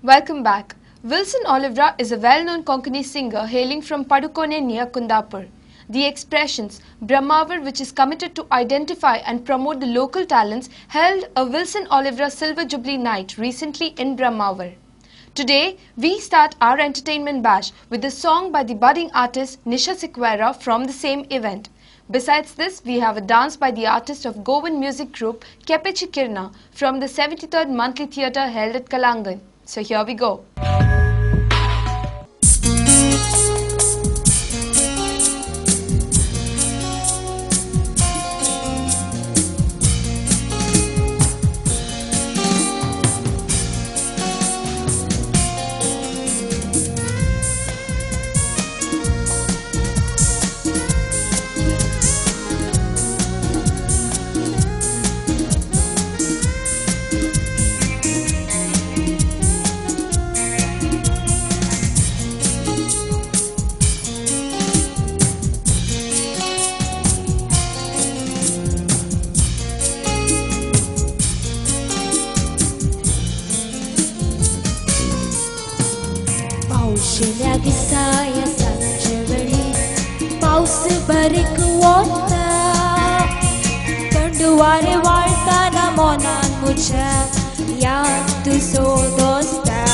Welcome back. Wilson Oliveira is a well-known Konkani singer hailing from Padukone near Kundapur. The Expressions, Brahmavar, which is committed to identify and promote the local talents, held a Wilson Oliveira Silver Jubilee Night recently in Brahmavar. Today, we start our entertainment bash with a song by the budding artist Nisha Sequeira from the same event. Besides this, we have a dance by the artist of Goan music group Kepechi Kirna from the 73rd Monthly Theatre held at Kalangan. So here we go. दिसाया सांजे वेळी पावस बारीक वता थंड वारें वाळटाना मनान म्हज्या याद तुजो दोस्ता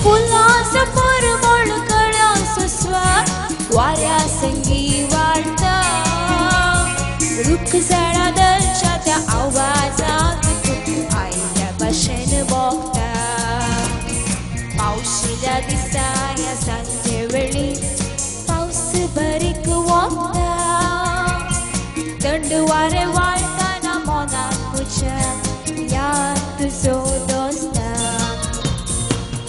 फुलांचो परमळ कळ्यांचो स्वाद वाऱ्या संगी वाळटा रूख झाडां दलच्या त्या आवाजाक तूं आयल्या भाशेन भोगता पावशिल्या दिसा ह्या सांजे वेळी पावस बारीक वता थंड वारें वाळटाना मनान म्हज्या याद तुजो दोस्ता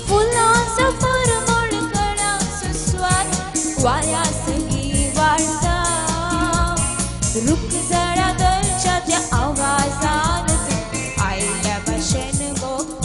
फुलांचो परमळ कळ्यांचो स्वाद वाऱ्या संगी वाळटा रूख झाडां दलच्या त्या आवाजान तूं आयल्या भाशेन भोगता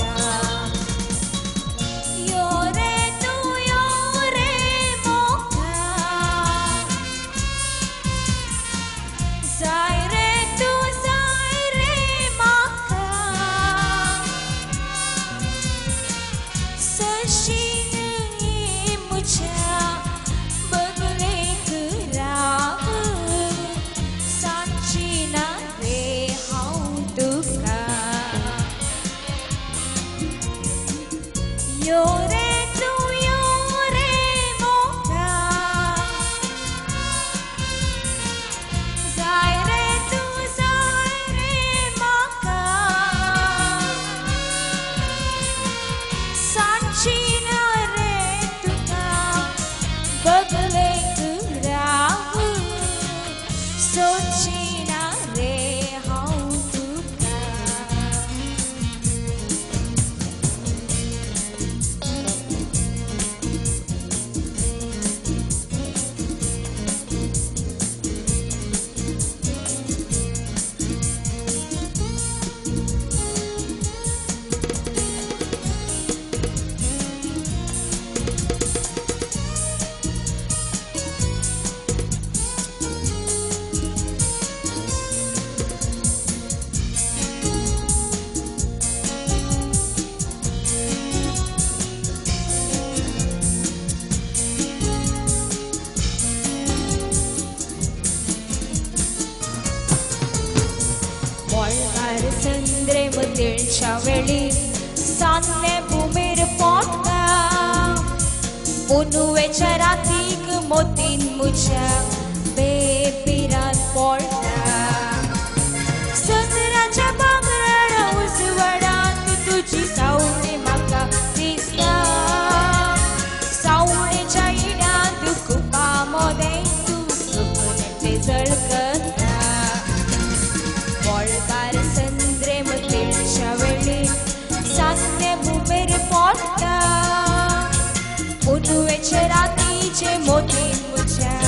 वेळी सान्ने भुमेर पोटा पुनवेच्या रातीक मोतीन म्हज्या बेपिरान पोळटा सदराच्या भांगराळ उजवाडांत तुजी सावळी म्हाका दिसता सावळेच्या इड्यांत कुपा मोदें तूं सुकण्याचें झळकता मळबार संद्रे मतेळच्या वेळी सान्ने भुमेर पोटा पुनवेचे रातीचे मोतीन म्हज्या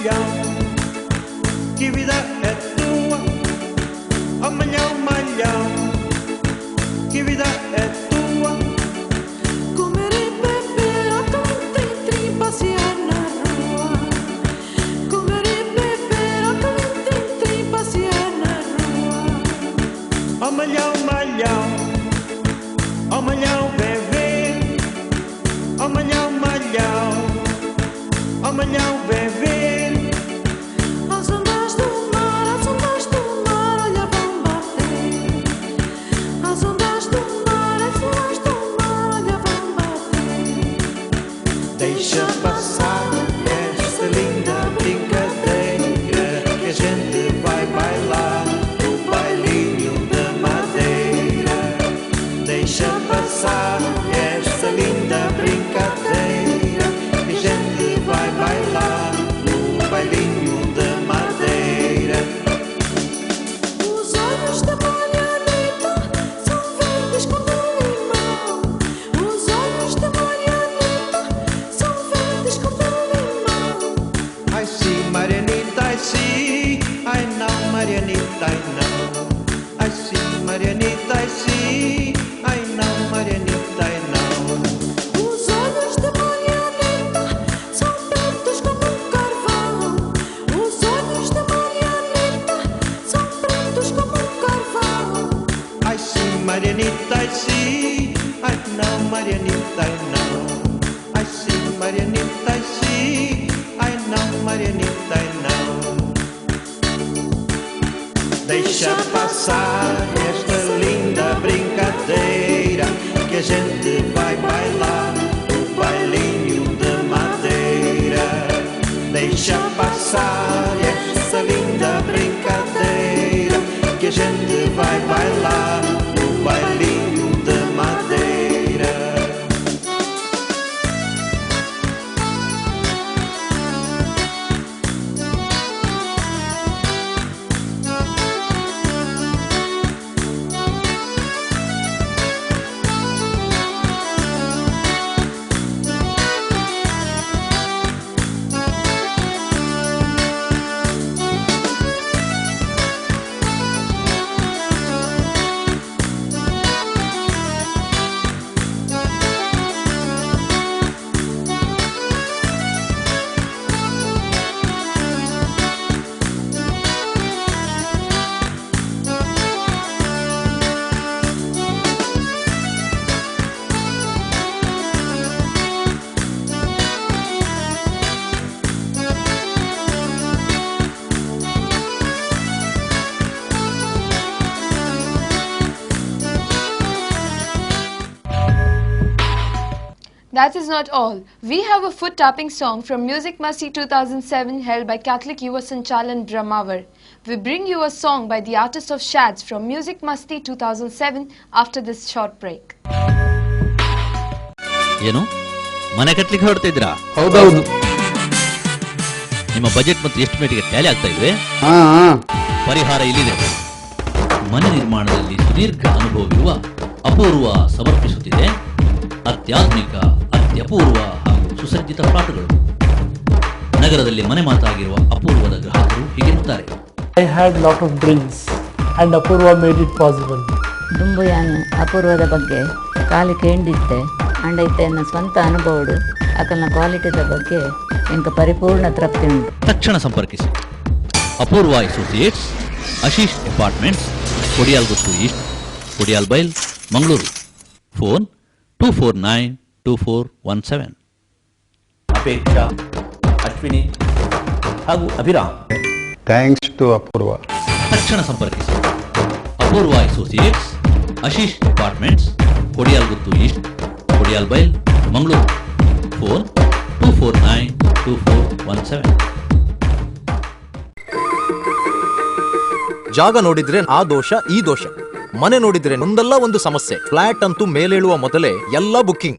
malhão, que vida é tua. Oh malhão, malhão, que vida é tua. Comer e beber, a trim, passear na rua. Comer e beber, a trim, passear na rua. Oh malhão, malhão, oh malhão, bebê. Oh malhão, malhão, oh malhão, bebê. As ondas do mar, as ondas do mar, olha vão bater. As ondas do mar, as ondas do mar, olha vão bater. Deixa passar esta linda brincadeira, que a gente vai bailar o bailinho de madeira. Deixa passar esta linda brincadeira, que a gente vai bailar o bailinho de madeira. Os olhos da Marianita são verdes como um limão. Os olhos da Marianita são verdes como um limão. Ai sim, Marianita, ai sim, ai não, Marianita, ai não. Ai sim, Marianita, ai sim, ai não, Marianita, ai não. Os olhos da Marianita são pretos como um carvão. Os olhos da Marianita são pretos como um carvão. Ai sim, Marianita, ai sim, ai não, Marianita, ai não. Ai sim, Marianita, ai sim, ai não, Marianita, ai não. Deixa passar esta linda brincadeira, que a gente vai bailar o bailinho de madeira. Deixa passar esta linda brincadeira, que a gente vai bailar o bailinho de madeira. That is not all. We have a foot tapping song from Music Masti 2007 held by Catholic Yuva Sanchalan Brahmavar. We bring you a song by the artist of Shads from Music Masti 2007 after this short break. ಏನು ಮನೆ ಕಟ್ಲಿಕ್ಕೆ ಹೊರಡ್ತಿದ್ರಾ? ಹೌದೌದು. ನಿಮ್ಮ budget ಮತ್ತು ಎಸ್ಟಿಮೇಟ್ಗೆ Tally ಆಗ್ತಾ ಇಲ್ವೇ? ಹಾ ಹಾ. ಪರಿಹಾರ ಇಲ್ಲಿದೆ. ಮನೆ ನಿರ್ಮಾಣದಲ್ಲಿ ಸುದೀರ್ಘ ಅನುಭವವಿರುವ ಅಪೂರ್ವ ಸಮರ್ಪಿಸುತ್ತಿದೆ ಅತ್ಯಾಧುನಿಕ, ಅತ್ಯಪೂರ್ವ ಹಾಗೂ ಸುಸಜ್ಜಿತ ಫ್ಲಾಟ್ಗಳು. ನಗರದಲ್ಲಿ ಮನೆ ಮಾತಾಗಿರುವ ಅಪೂರ್ವದ ಗ್ರಾಹಕರು ಹೀಗೆನ್ನುತ್ತಾರೆ. I had lot of dreams and Apurva made it possible. ದುಂಬುಯಾನ್ ಅಪೂರ್ವದ ಬಗ್ಗೆ ಕಾಲಿ ಕೇಂದಿತ್ತೆ ಅಂಡೈತೆ ಎನ್ನ ಸ್ವಂತ ಅನುಭವಡು ಅಕಲ್ನ ಕ್ವಾಲಿಟಿದ ಬಗ್ಗೆ ಎಂಕ ಪರಿಪೂರ್ಣ ತೃಪ್ತಿ ಉಂಟು. ತಕ್ಷಣ ಸಂಪರ್ಕಿಸಿ Apoorva associates, Ashish apartments, Kodialguttu east, Kodialbail, Mangaluru. Phone 2492417. Apeksha, Ashwini ಹಾಗೂ ಅಭಿರಾಮ್. Thanks to Apurva. ತಕ್ಷಣ ಸಂಪರ್ಕಿಸಿ Apoorva associates, Ashish apartments, Kodialguttu east, Kodialbail, Mangaluru. Phone 2492417. ಜಾಗ ನೋಡಿದ್ರೆ ಆ ದೋಷ ಈ ದೋಷ, ಮನೆ ನೋಡಿದ್ರೆ ಒಂದಲ್ಲ ಒಂದು ಸಮಸ್ಯೆ. ಫ್ಲಾಟ್ ಅಂತೂ ಮೇಲೇಳುವ ಮೊದಲೇ ಎಲ್ಲ ಬುಕ್ಕಿಂಗ್.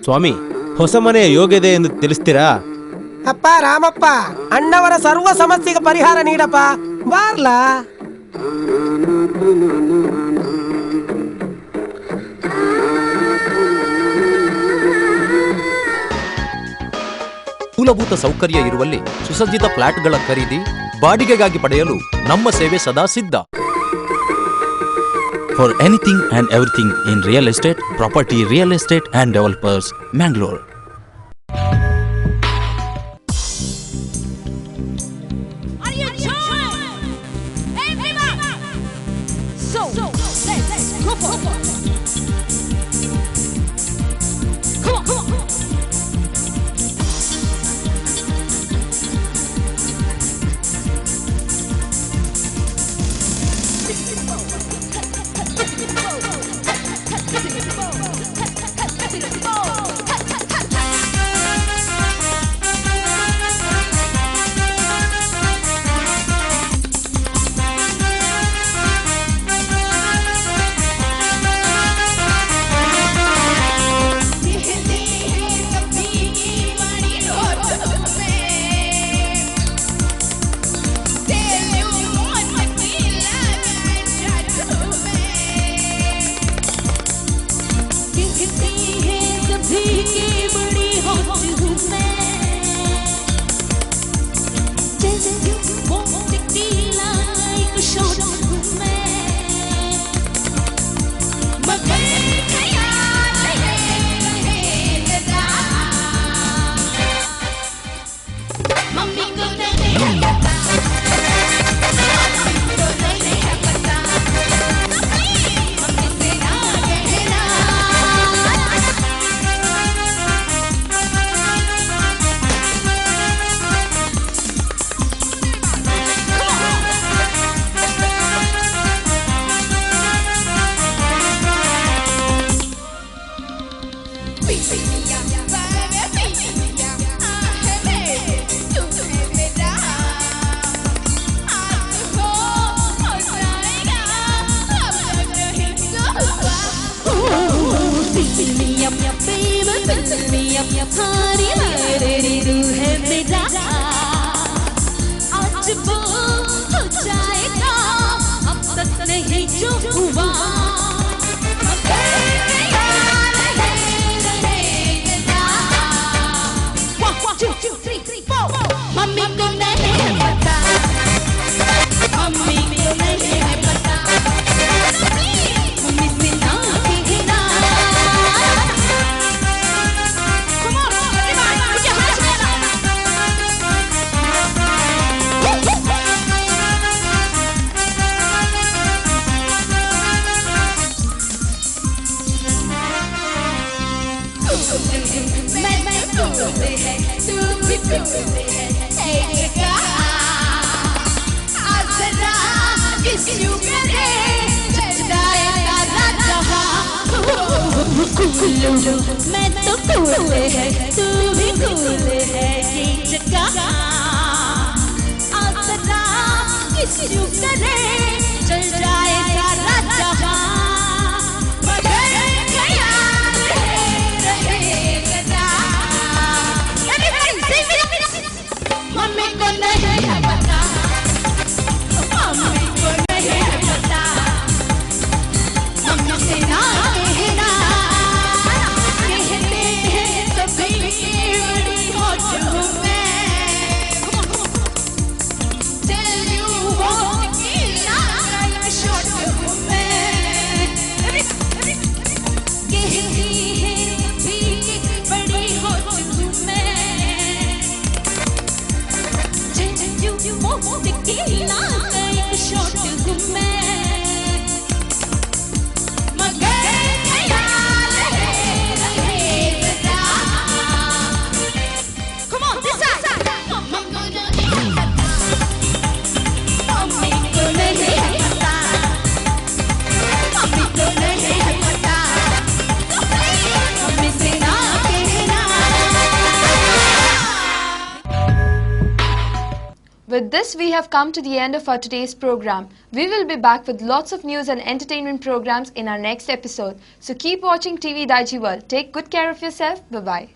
ಸ್ವಾಮಿ, ಹೊಸ ಮನೆಯ ಯೋಗ್ಯತೆ ಎಂದು ತಿಳಿಸ್ತೀರಾ? ಅಪ್ಪ ರಾಮಪ್ಪ, ಅಣ್ಣವರ ಸರ್ವ ಸಮಸ್ಯೆಗೆ ಪರಿಹಾರ ನೀಡಪ್ಪ ಬಾರ್ಲಾ. ಮೂಲಭೂತ ಸೌಕರ್ಯ ಇರುವಲ್ಲಿ ಸುಸಜ್ಜಿತ ಫ್ಲಾಟ್ಗಳ ಖರೀದಿ ಬಾಡಿಗೆಗಾಗಿ ಪಡೆಯಲು ನಮ್ಮ ಸೇವೆ ಸದಾ ಸಿದ್ಧ. For anything and everything in real estate, property, real estate and developers, Mangalore. Are you sure? Everyone! So, let's go for it. Come on, come on. मैं तो कूल है, तू भी कूल है, ये जगह आसरा किसी करे चल जाए सारा जहां, मगर ख्याल रहे सदा। मम्मी को नहीं है पता, मम्मी को नहीं है पता, मम्मी से ना कहना, कहते हैं सभी बड़ी होट हूँ मैं। Tell you what की लाइफ शॉर्ट हूँ मैं। कहती है सभी बड़ी होट हूँ मैं। Tell you what की लाइफ शॉर्ट हूँ मैं, मगर ख्याल रहे सदा। Come on, this side. Mummy को नहीं है पता, मम्मी को नहीं है पता, मम्मी से ना कहना। With this, we have come to the end of our today's program. We will be back with lots of news and entertainment programs in our next episode. So keep watching TV Daijiworld. Take good care of yourself. Bye-bye.